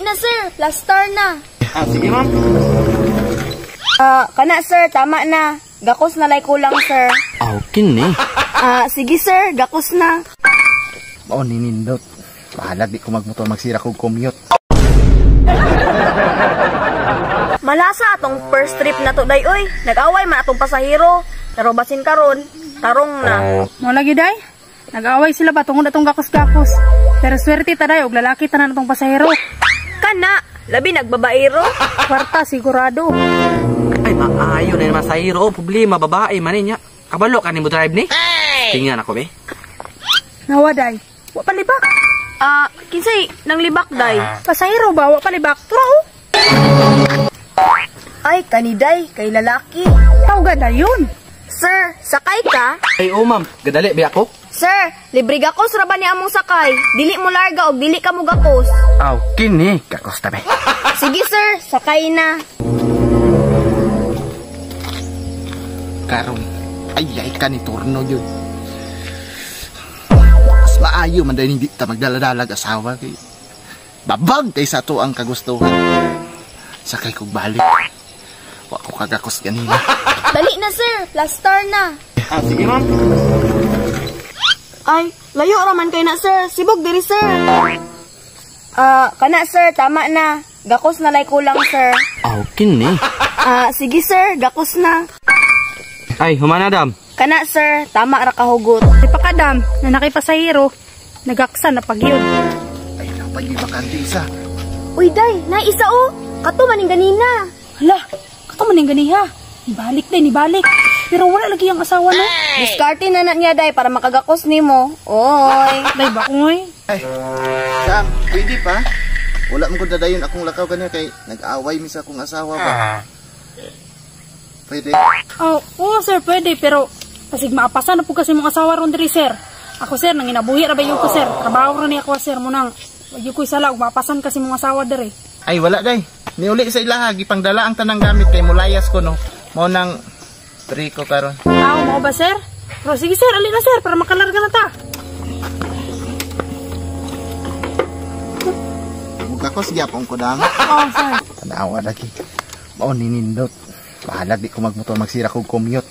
na, sir, plaster na. Ah, sige, ma'am. Ah, kana, sir, tama na. Gakos na lay kulang, sir. Aw, kini. Ah, sige, sir, gakos na. Mao ni nindot. Bahalag di ko magmotor, magsira kog commute. Malasa atong first trip na to, day oy. Nag-away man atong pasahero. Pero basin karon, tarong na. Mo lagi, day. Nag-away sila ba tungod atong gakos-gakos. Pero swerte ta, day, og lalaki tanan atong pasahero. Kana, labi nagbabaero. Kwarta sigurado. Ay, maayo na yung masahiro. Oh, problema, babae man niya. Kabalo ka ni mo drive ni? Tingnan ako, be. Nawa, day. Wa pa libak. Ah, kinsay nang libak, day? Pasahero ba wa pa libak? Tura oh. Ay, kaniday, kay lalaki. Tawga dayon. Sir, sakay ka? Ay, oh, ma'am. Gadali, be ako? Sir, libre gakos ra ba ni among sakay? Dili mo larga og dili ka mo gakos. Aw, kini. Gakos ta, be. Sige, sir, sakay na. Karon ay ay ka ni turno yun. Mas maayo man dahil hindi ta magdaladalag asawa kay babag kay sa ato ang kagustuhan. Sakay kog balik. Wa ko kagakos ganina. Dali na, sir, plaster na. Ah, sige, ma'am. Ay, layo ra man kay na, sir. Sibog diri, sir. Ah, kana, sir, tama na. Gakos na lay kulang, sir. Aw, kini. Ah, sige, sir, gakos na. Ay, humana, dam. Kana, sir, tama ra kahugot. Di pa kadam na nakipasahero. Nagaksa na pagyud. Ay, napay bakante isa. Uy, day, na isa oh. Kato maning ganina. Hala, kato man ning ganiha. Nibalik day, nibalik. Pero wala lagi ang asawa no. Diskarte na na niya, day, para makagakos nimo. Oy. Day ba oy? Ay, Sam, pwede pa? Wala mo kong dadayon akong lakaw kaniya kay nag-away mi sa akong asawa ba. Pwede. Oh, oo sir, pwede pero kasig maapasan na po kasi mong asawa ron diri, sir. Ako, sir, nang inabuhi ra ba yun ko, sir. Trabaho ra ni ako, sir, mo nang wag ko sala ug maapasan kasi mong asawa diri. Ay, wala day. Niuli sa ilaha, gipangdala ang tanang gamit kay mulayas ko no. Mao nang free ko karon. Aw, mao ba, sir? Pero sige, sir, ali na, sir, para makalarga na ta. Mugakos gyapon ko dam. Oh, sir. Tanawa lagi. Mao ni nindot. Bahalag di ko magmotor, magsira kog commute.